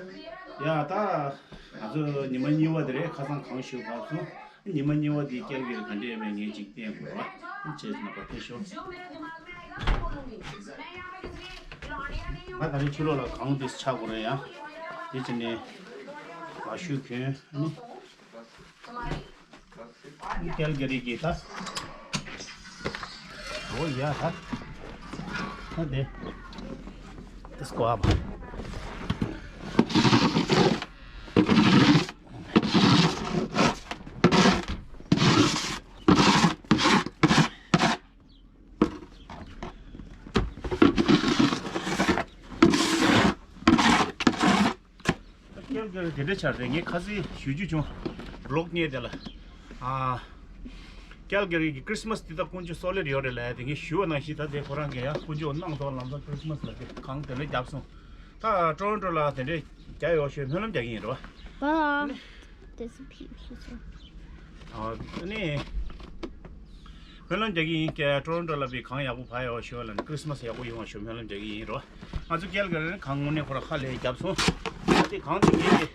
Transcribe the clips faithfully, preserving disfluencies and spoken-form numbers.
ཡ་ད། ང་ཚོ་ཉི་མ་གཉིས་པ་དེ་རེད། ཁ་སང་གངས་ཞུ་བབས་སོང་། ཉི་མ་གཉིས་པ་དེ་སྐྱེལ་གྱི་རེད། ག་འདྲ་ཡོད་མེད་ངས་ཅིག་བསྟན་དགོས་རེད་བ། བྱས་ན་པ་ཕེབས་ཤོག་ང་ད་རེས་ཕྱི་ལོགས་ལ་གངས་དེ་ཆགས་དགོས་རེད་ཡ། དེ་བྱས་ནས་ལག་ཤུབས་གྱོན་ཨ་ནི། སྐྱེལ་གྱི་རེད་ཀྱི་ད། འོ་ཡ་ད། ད་དེ། དེ་སྐོར་བ། སྐྱེལ་སྐྱེལ་དེ་འདྲ་ཆགས་རེད། ངས་ཁ་སང་ཞུ་རྒྱུ་བྱུང་། བི་ལོག་བརྙན་དེ་ལ། ཨ། སྐྱེལ་སྐྱེལ་གྱི་ཁྲིས་མས་དེ་ད་དཀོན་མཆོག་གསོལ་ལེར་ཡོད་རེད་ལབ་ཡ་དེ་ངས་ཞུ་བ་ནང་བཞིན་ད་དེ་ཁོ་རང་གིས་ཡང་དཀོན་མཆོག་གནང་སོང་། ལམ་སང་ཁྲིས་མས་ལ་དེ་གངས་དེ་འདྲ་བརྒྱབ་སོང་། ད་ཊོ་རོན་ཊོ་ལ་དེ་འདྲ་རྒྱག་ཡོད་ཤོད་སྨོན་ལམ་རྒྱག་གི་ཡིན་རེད་བ། Disappear. ཨ་ནི། སྨོན་ལམ་རྒྱག་གི་ཡིན། ཀྱེ་ཊོ་རོན་ཊོ་ལ་བའི་གངས་ཡག་པོ་བབས་ཡོད་ཤོད་ལ་ནི་ཁྲིས་མས་ཡག་པོ་ཡོང་བ་ཤོད་སྨོན་ལམ་རྒྱག་གི་ཡིན་རོ། ང་ཚོ་སྐྱེལ་ག་ལ་ནི་གངས་དངོས་གནས་ཁོ་ར་ཁ་ལས་བརྒྱབ་སོང་། དེ་གངས་དེ་ངས་དེ།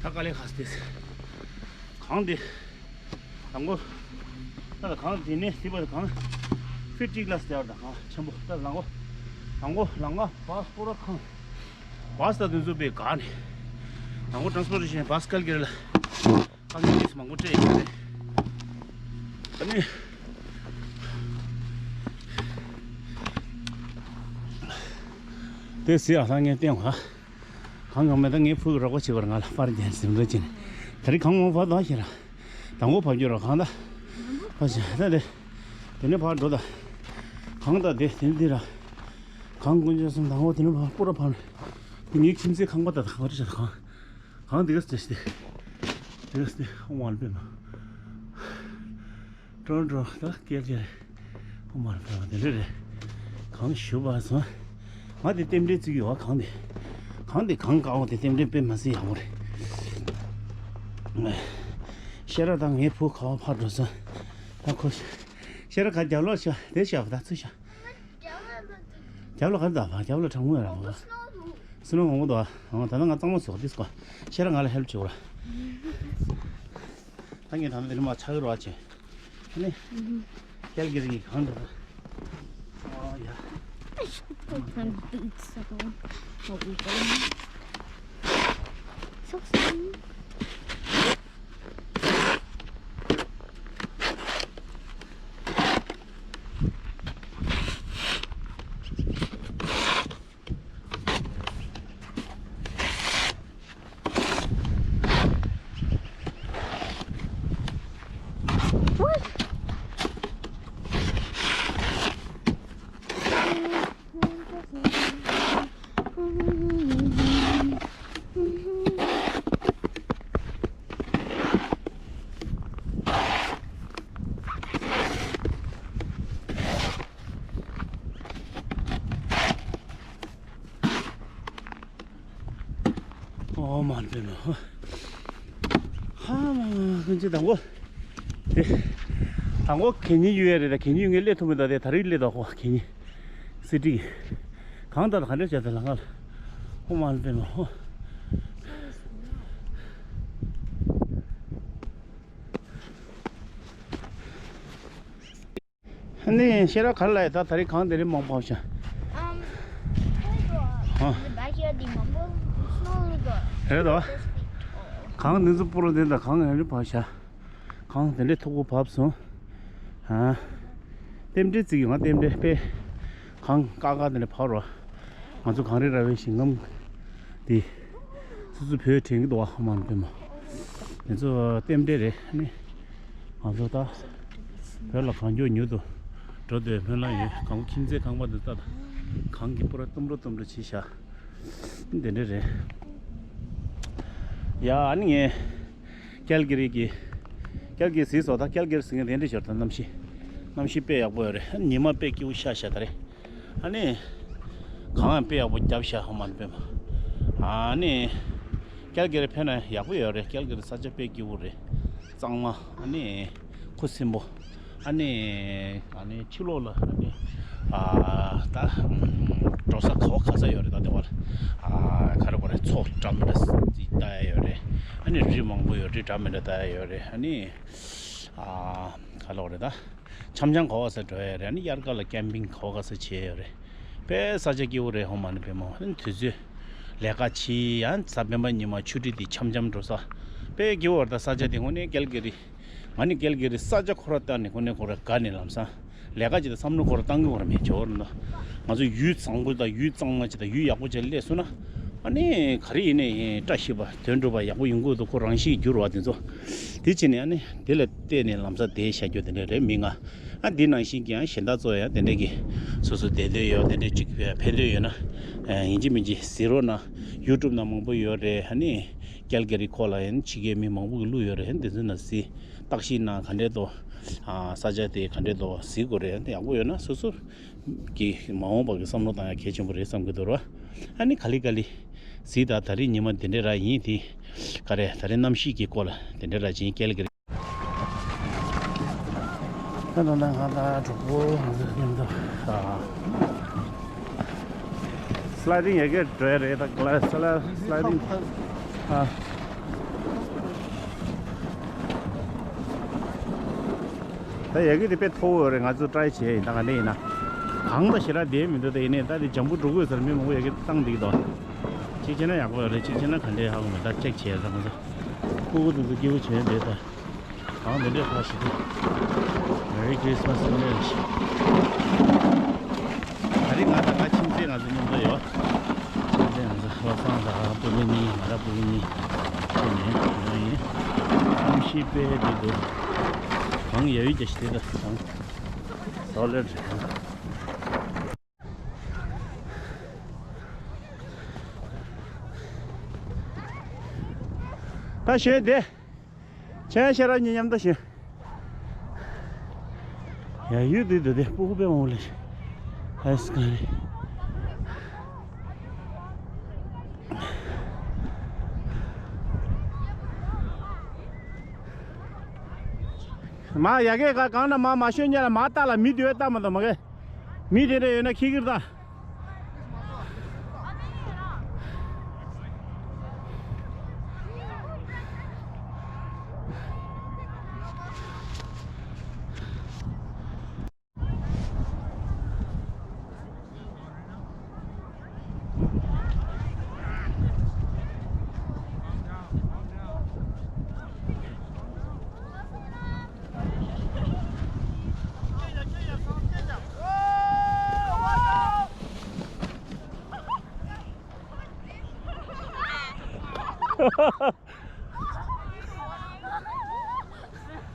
ད་དཀའ་ལས་ཁག་སྟེ། གངས་འདི། དང་པོ། ད་གངས་འདི་ནས་འདི་བར་གངས། ཕི་ཊི་གླ་སྟེ་བར་དང་གངས་ཆེན་པོ། ད་ལང་གོ། ལང་གོ་ལང་ག་བ་སྐོར་ར་ཁང་། བ་ས་དུན་ཚོ་པའི་ག་ནས། དང་པོ་ཊ་རན་སི་པོར་ཊེ་ཤན་བ་ས་སྐལ་གྱི་རེད་ལ། ཨ་ནི་མང་པོ་སྤྲད་ཡོད་རེད། ཨ་ནི། དེ་ཟེར་ཡ་ལྷང་ངེ་བསྟན་བ། གང་གང་མེད་ད་ངས་ཕུག་རོགས་པ་བྱེད་པར་ང་ལ་པར་རྒྱན་ཟིན་འགྲོ་ཅིང་། ད་རེས་གང་མང་བར་དང་ཞེ་ར། དང་པོ་བབས་རྒྱུ་ར་གང་ད། ཕ་ཞེ་ད་དེ། དེ་ནས་ཕར་འགྲོ་ད། གང་ད་དེ་དེ་འདི་ར། གང་དཀོན་མཆོག་གསུམ་དང་པོ་དེ་ནས་ཕར་སྤུ་ར་ཕར། དེ་ངའི་ཁྱིམ་མཚེས་ཁང་པ་ད་ད་ག་རེ་བྱ་ད་གང་། གང་དེ་ག་སྟེ་སྟེ། དེ་ག་སྟེ་ཧོང་བ་ལ་པེ་མ། ཀྲོང་ཀྲོང་ད་སྐད་ཆ་རེད། ཧོང་བ་ལ་པེ་མ་དེ་འདྲ་རེད། གང་ཞུ་བ་སོང་། ང་དེ་རྟེན་འབྲེལ་བརྩི་གི་ཡོད་གང་དེ། གང་དེ་གང་དཀའ་བ་དེ་རྟེན་འབྲེལ་དཔེ་མ་སྲིད་ཡག་པོ་རེད། ཤེས་རབ་དང་ངའི་བུ་ག་བ་ཕར་འགྲོ་སོང་། ད་ཁོ། ཤེས་རབ་ག་རྒྱབ་ལོགས་ཤ་དེ་ཤ་བ་ད་ཚུར་ཤ། རྒྱབ་ལ་ག་རེ་འདུག་རྒྱབ་ལ་གྲང་མོ་ཡོད་ར་མོ། སི་ནོ་མང་པོ་འདུག་ཨ། ད་ལྟ་ང་གཙང་མ་བཟོ་འདི་སྐོར་ཤེས་ར་ང་ལ་ཧེལ་བྱེད་འོ་ར། ད་ངས་ད་ལྟ་འདི་ནས་མ་ཆག་གི་རོགས་བྱེད། ཨ་ནི། ཁྱེད་ཀྱི་རིགས་གང་འདུག་ཨ་ཡ། Put my boots on. Oh, we go. So sorry. ཨོ་མ་ལ་པེ་མ། ཧ་མ་མ་ཀུན་ཅི་དང་པོ། དེ། དང་པོ་གད་སྙིགས་གཡུག་ཡ་རེད། ད་གད་སྙིགས་གཡུག་ངས་སླེབས་ཐུབ་མི་འདུག་དེ་ད་རེས་སླེབས་འདུག་ཧོ་གད་སྙིགས། སི་ཏི། གང་ལྟར་ག་འདྲ་བྱས་ཏེ་ལ་ང་ལ། ཧོ་མ་ལ་པེ་མ་ཧོ། ནི་ཤེས་རབ་ག་རེ་ལབ་ཡ། ད་ད་རེས་གངས་དེ་རིང་མང་པོ་བབས་ཤག་ཨམ། ཨ། རེད་དོ། གངས་འདི་ཚོ་སྤོ་རོགས་དེ་འདྲ་གངས་ཡང་རི་བབས་ཤག་གངས་དེ་འདྲའི་མཐུག་པོ་བབས་སོང་། ཨ། རྟེན་འབྲེལ་བརྩི་གི། ང་རྟེན་འབྲེལ་དཔེ་གངས་དཀར་དཀར་དེ་འདྲ་བབས་རོགས། ང་ཚོ་གངས་རི་ར་བའི་ཞིང་ཁམས་འདི་སོ་སོ་བོད་དྲན་གྱི་འདུག་བ། ཧ་མ་ནི་པེ་མ། དེ་ཚོ་རྟེན་འབྲེལ་རེད། ཨ་ནི་ང་ཚོ་ད་བོད་ལ་གངས་མགྱོགས་མྱུར་དུ་འགྲོ་འདོད་སྨོན་ལམ་ཡོད། གངས་ཁྱིམ་མཚེས་ཁང་པ་འདི་ལྟ་དང་། གངས་ཀྱི་སྤུ་ར་སྟོམ་རོ་སྟོམ་རོ་བྱས་ཤག་དེ་འདྲ་རེད། ཡ། ཨ་ནི་ངས་ཀལ་གི་རི་གི་ཀལ་གི་རི་གཟིགས་སོང་། ད་ཀལ་གི་རི་གཟིགས་མཁན་དེ་འདྲ་ཞིག་ད་གནམ་གཤིས་གནམ་གཤིས་དཔེ་ཡག་པོ་ཡོད་རེད། ཉི་མ་དཔེ་སྐྱིད་པོ་ཤར་ཤག་ད་རེད། ཨ་ནི་གངས་ཡང་དཔེ་ཡག་པོ་བརྒྱབ་ཤག་ཧ་མ་ནི་པེ་མ། ཨ་ནི་ཀལ་གི་རི་ཕེབས་ན་ཡག་པོ་ཡོད་རེད། ཀལ་གི་རི་ས་ཆ་དཔེ་སྐྱིད་པོ་རེད། གཙང་མ། ཨ་ནི་ཁུ་སིམ་པོ། ཨ་ནི་ཨ་ནི་ཕྱི་ལོགས་ལ་ཨ་ནི་ཨ་ད་འགྲོ་ས་ག་བ་ག་ས་ཡོད་རེད། ད་དེ་བ་ལ་ཨ་ག་རེ་གོ་རེད། མཚོ་འདྲ་མི་འདྲ་ཅིག་ལྟ་ཡ་ཡོད་རེད། ཨ་ནི་རི་མང་པོ་ཡོད། རི་འདྲ་མི་འདྲ་ལྟ་ཡ་ཡོད་རེད། ཨ་ནི་ཨ་ག་ལབ་དགོས་རེད། ད་འཆམ་འཆམ་ག་བ་ས་འགྲོ་ཡ་རེད། ཨ་ནི་དབྱར་ཁ་ལ་ཀེམ་པིང་ག་བ་ག་ས་བྱེད་ཡ་ཡོད་རེད། དཔེ་ས་ཆ་སྐྱིད་པོ་རེད་ཧ་མ་ནི་པེ་མ། ཨ་ནི་དུས་ཚོད་ལས་ཀ་བྱེད་ཡ། གཟའ་སྤེན་པ་ཉི་མ་ཆུ་ཁྲི་དེ་འཆམ་འཆམ་འགྲོ་ས། དཔེ་སྐྱིད་པོ་རེད། ད་ས་ཆ་དེ་དངོས་གནས་ཀལ་གི་རི། ང་ནི་ཀལ་གི་རི་ས་ཆ་ཁོ་ར་ལྟ་ནས་ཁོ་ནས་ཁོ་ར་དགའ་ནས་ལམ་སང་ལས་ཀ་ཅིག་དང་བསམ་བློ་ཁོ་ར་བཏང་གི་ཁོ་ར་མེད། ཇོ་བོ་ར་ན་ང་ཚོ་ཡུལ་བཟང་པོ་དང་ཡུལ་གཙང་མ་ཅིག་དང་ཡུལ་ཡག་པོ་ཅིག་སླེབས་སོང་ན། ཨ་ནི་ག་རེ་ཡིན་ནའི་བཀྲ་ཤིས་པ་དོན་འགྲུབ་པ་ཡག་པོ་ཡོང་གི་འདུག་ཁོ་རང་ཤེས་འགྱུར་བ་དེ་ཚོ། དེ་བྱས་ནས་ཨ་ནི་དེ་ལ་བལྟས་ནས་ལམ་སང་བསྡད་བཞག་རྒྱུ་དེ་འདྲ་རེད་མི་ང་། ཨ་འདི་ནང་བཞིན་གྱི་ཡང་གཞན་དག་ཚོ་ཡང་དེ་འདྲ་གི་སོ་སོ་བསྡད་འདོད་ཡོད། དེ་འདྲ་ཅིག་ཕན་འདོད་ཡོད་ན། ཡིན་གཅིག་མིན་གཅིག་གཟིགས་རོགས་གནང་། ཡུ་ཊུབ་ནང་མང་པོ་ཡོད་རེད། ཨ་ནི་ཀལ་གི་རི་ཁོ་ལ་ཡང་ཕྱི་རྒྱལ་མི་མང་པོ་གི་བླུགས་ཡོད་རེད། དེ་ཚོ་ནང་གཟིགས། བརྟག་ཞིབ་གནང་། ག་འདྲས་འདུག་ཨ་ས་ཆ་དེ་ག་འདྲས་འདུག་གཟིགས་དགོས་རེད། དེ་ཡག་པོ་ཡོད་ན་སོ་སོ་གི་མ་འོངས་པ་གི་བསམ་བློ་བཏང་ཡ་གལ་ཆེན་པོ་རེད་བསམ་གི་འདུག་ར། ཨ་ནི་ག་ལེ་ག་ལེ་གཟིགས་དང་། ད་རེས་ཉི་མ་འདི་འདྲས་ར་ཡིན། དེ་ག་རེ་ད་རེས་གནམ་གཤིས་ཀྱི་སྐོར་ལ་དེ་འདྲས་ར་ཅིག་ཡིན། ཀལ་གི་རི། ད་ད་ད་ང་ད་གྲོགས་པོ་ང་ཚོ་མཉམ་དུ་ཨ། སི་ལའི་ཌིང་ཡ་གི་འགྲོ་ཡ་རེད། ད་ག་ལ་སི་ལའི་སི་ལའི་ཌིང་ཨ། ད་ཡ་གི་དེ་དཔེ་མཐོ་བོ་རེད། ང་ཚོ་ཊ་རའི་བྱས་ཡིན། ད་ག་འདྲ་ཡིན་ན་གངས་ད་ཞེ་དྲག་བསྡད་མི་འདུག་ད་ཡིན་ནའི་ད་དེ་ལྗང་བུ་འགྲོ་གི་ཡོད་ས་རེད། མི་མང་པོ་ཡ་གི་བཏང་བསྡད་ཀྱི་འདུག་གཅིག་བྱས་ན་ཡག་པོ་ཡོད་རེད། གཅིག་བྱས་ན་ག་འདྲ་ཧ་གོ་མེད། ད་ཅེག་བྱས་ཡ་ད་ང་ཚོ་ཕྲུ་གུ་དེ་ཚོ་སྐྱིད་པོ་བྱས་བསྡད་ད། གང་དེ་འདྲས་ཕར་ཞིག་ཏུ། Merry Christmas and Merry། ད་རིང་ང་དང་ང་ཁྱིམ་མཚེས་ང་ཚོ་མཉམ་དུ་ཡོད། ཁྱིམ་མཚེས་ང་ཚོ་བློ་བཟང་དང་སྤུ་གུ་གཉིས། ང་ར་སྤུ་གུ་གཉིས་ཁྱོད་ནས་ང་ཡིན། གནམ་གཤིས་དཔེ་བདེ་འདུག་གངས་ཡ་ཡུལ་རྒྱ་ཞིག་དེ་ལ་གངས་solid་རེད། ད་ཞོན་དེ། ཁྱེད་ཤེས་རབ་གཉིས་མཉམ་དུ་ཞོན། ཡ་ཡུལ་དུས་དུ་དེ་སྤུ་གུ་དཔེ་མང་པོ་ལས། ཨ་སི་ཀ་རེ། མ་ཡ་གའི་ག་གང་ན་མ་མ་ཤོད་ཉལ་ལ་མ་ལྟ་ལ་མི་དེ་བས་ལྟ་མ་དང་མ་གའི། མི་དེ་འདྲ་ཡོད་ན་ཁྱི་གིར་ད།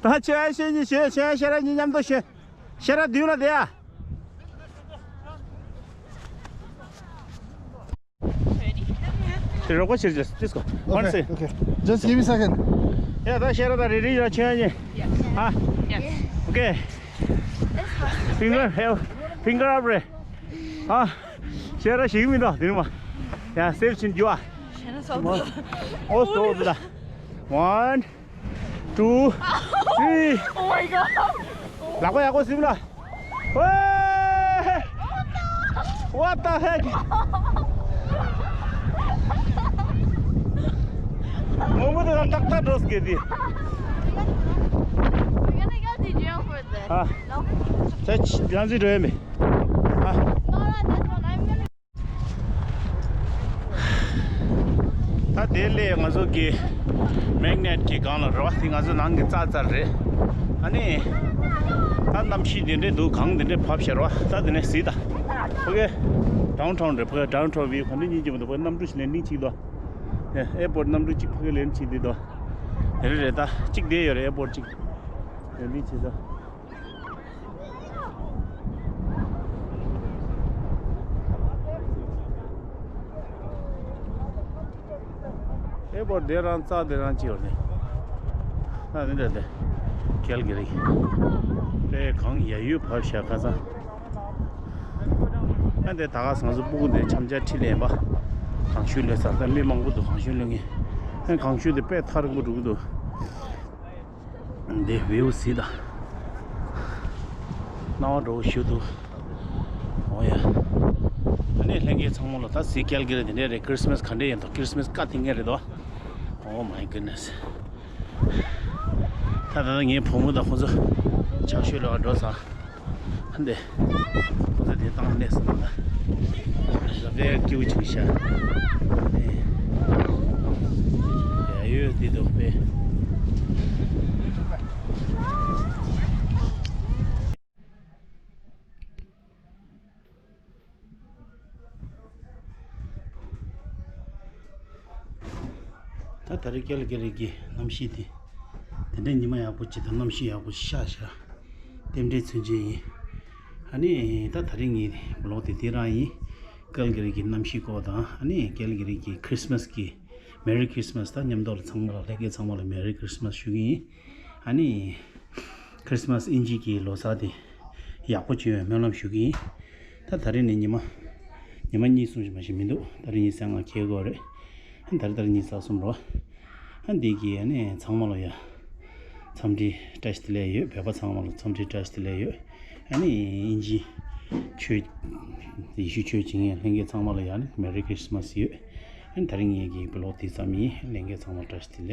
ད་ཆོས་ཤེས་ཉི་ཤེས་ཆོས་ཤེས་ར་ཉི་མཉམ་དུ་ཤེས། ཤེས་ར་དུས་ལ་དེ་ཡ། དེ་རོགས་པ་ཕྱིར་ཅེས་ཏིས་ཀོ། One Okay, second. Okay. Just give me a second. ཡ་ད་ཤེས་ར་ད་རེ་རེ་ཡ་ཆོས་ཉི། ཧ། Yes. Okay. Finger, have finger up རེད། ཨ། ཤེས་ར་ཞིག་མི་འདུག་དེ་ནི་མ། ཡ་སེབ་ཕྱིན་རྒྱུ་ཨ། ཤེས་ར་སོགས། ཨོ་སྟོ་དུ་ད། One, two, three. Oh my god. ལག་པ་ཡག་པོ་ཟིན་ལ། ཝེ། What the heck? ངོ་མ་དེ་ལ་ཏག་ཏག་འགྲོ་སྐད་དེ། We're gonna go to jail for this. ཨ། ད་ཅི་ལང་ཙི་འགྲོ་ཡ་མེད། ཨ། ད་དེ་ལས་ང་ཚོ་གི་མེག་ནེ་ཊི་གི་སྒང་ལ་རེད་བ། དེ་ང་ཚོ་ནང་གི་རྩ་རྩ་རེད། ཨ་ནི། ད་གནམ་གཤིས་དེ་འདྲས་འདུག་གངས་དེ་འདྲས་བབས་ཤར་བ། ད་དེ་ནས་གཟིགས་ད། ཨོ་ཀེ། ཌའོན་ཊའོན་རེད། ཕ་གི་ཌའོན་ཊའོན་བིའུ་ག་འདྲས་སྙིང་རྗེ་མི་འདུག་ཕ་གི་གནམ་གྲུ་ཞིག་ལེན་ལིང་བྱེད་འདུག་ཨེ་ཨེར་པོར་ཊི་གནམ་གྲུ་གཅིག་ཕ་གི་ལེན་བྱེད་འདི་འདུག་དེ་རེད་རེད། ད་གཅིག་བསྡད་ཡོད་རེད། ཨེར་པོར་ཊི་གཅིག་ལེན་ལིང་བྱེད་ད། ཨེར་པོར་ཊི་དེ་རང་རྩ་དེ་རང་ཅིག་ཡོད་རེད། ཨ་ནི་འདྲ་དེ། ཀལ་གི་རི། དཔེ་གངས་ཡ་ཡུལ་བབས་ཤག་ཁ་སང་། ཨ་འདི་ད་ག་སང་སོ་སྤུ་གུ་འདི་འཆམ་ཆ་ཁྲིད་ལེན་པ། གངས་ཤུད་ལོས་ས་ད་མི་མང་པོ་འདུག་གངས་ཤུད་ལོས་ངེས། ཨ་གངས་ཤུད་འདི་དཔེ་ཐག་རིང་པོ་འགྲོ་གི་འདུག་འདི་བེའུ་གཟིགས་དང་། སྣང་བ་འགྲོ་བོ་ཞུ་འདུག་འོ་ཡ། ཨ་ནི་ལྷན་རྒྱས་ཚང་མ་ལ་ད་གཟིགས། ཀལ་གི་རི་དེ་འདྲས་རེད། ཁྲིས་མས་ག་འདྲས་ཡིན་འདུག་ཁྲིས་མས་ཀ་དེ་ངེས་རེད་དོ། Oh my goodness. ད་ད་ངའི་བུ་མོ་དང་ཁོ་ཚོ་ཆང་ཤོད་ལ་འགྲོ་ས། འདི། ཁོ་ཚོ་དེ་བཏང་ནས་སོང་ད། ལ་བའི་ཀིའུ་ཅིག་ཤ། ཡ་ཡོད་དེ་འདུག་པས། ད་ད་རེས་ཀལ་གི་རི་གི་གནམ་གཤིས་དེ། དེ་འདྲའི་ཉི་མ་ཡག་པོ་ཅིག་དང་གནམ་གཤིས་ཡག་པོ་ཤར་ཤག་རྟེན་འབྲེལ་མཚོན་བྱེད་ཡིན། ཨ་ནི་ད་ད་རེས་ངའི་བི་ལོག་དེ་དེ་རང་ཡིན། ཀལ་གི་རི་གི་གནམ་གཤིས་སྐོར་དང་ཨ་ནི་ཀལ་གི་རི་གི་ཁྲིས་མས་གི། མེ་རི་ཁྲིས་མས། ད་མཉམ་དུ་ལ་ཚང་མ་ལ་ལྷན་རྒྱས་ཚང་མ་ལ་མེ་རི་ཁྲིས་མས་ཞུ་གི་ཡིན། ཨ་ནི། ཁྲིས་མས་དབྱིན་ཇི་གི་ལོ་གསར་དེ་ཡག་པོ་བྱུང་བའི་སྨོན་ལམ་ཞུ་གི་ཡིན། ད་ད་རེས་ནས་ཉི་མ། ཉི་མ་གཉིས་གསུམ་ཞིག་མ་ཞིག་མི་འདུག་ད་རེས་ཉི་ཤུ་རྩ་ལྔ་འཁེལ་དགོས་རེད། ད་རེས་ད་རེས་ཉི་ཤུ་རྩ་གསུམ་རོ། ཨ་འདི་གི་ཨ་ནི་ཚང་མ་ལ་ཡ། འཚམས་འདྲི་བཀྲ་ཤིས་བདེ་ལེགས་ཡོད། བོད་པ་ཚང་མ་ལ་འཚམས་འདྲི་བཀྲ་ཤིས་བདེ་ལེགས་ཡོད། ཨ་ནི་དབྱིན་ཇི་ཆོས། ཡེ་ཤུ་ཆོས་བྱེད་མཁན་ལྷན་རྒྱས་ཚང་མ་ལ་ཡ་ནི་Merry Christmas ཡོད། ཨ་ནི་ད་རིང་ངེད་ཀྱི་བི་ལོག་དེ་ཙམ་ཡིན། ལྷན་རྒྱས་ཚང་མ་བཀྲ་ཤིས་བདེ་ལེགས།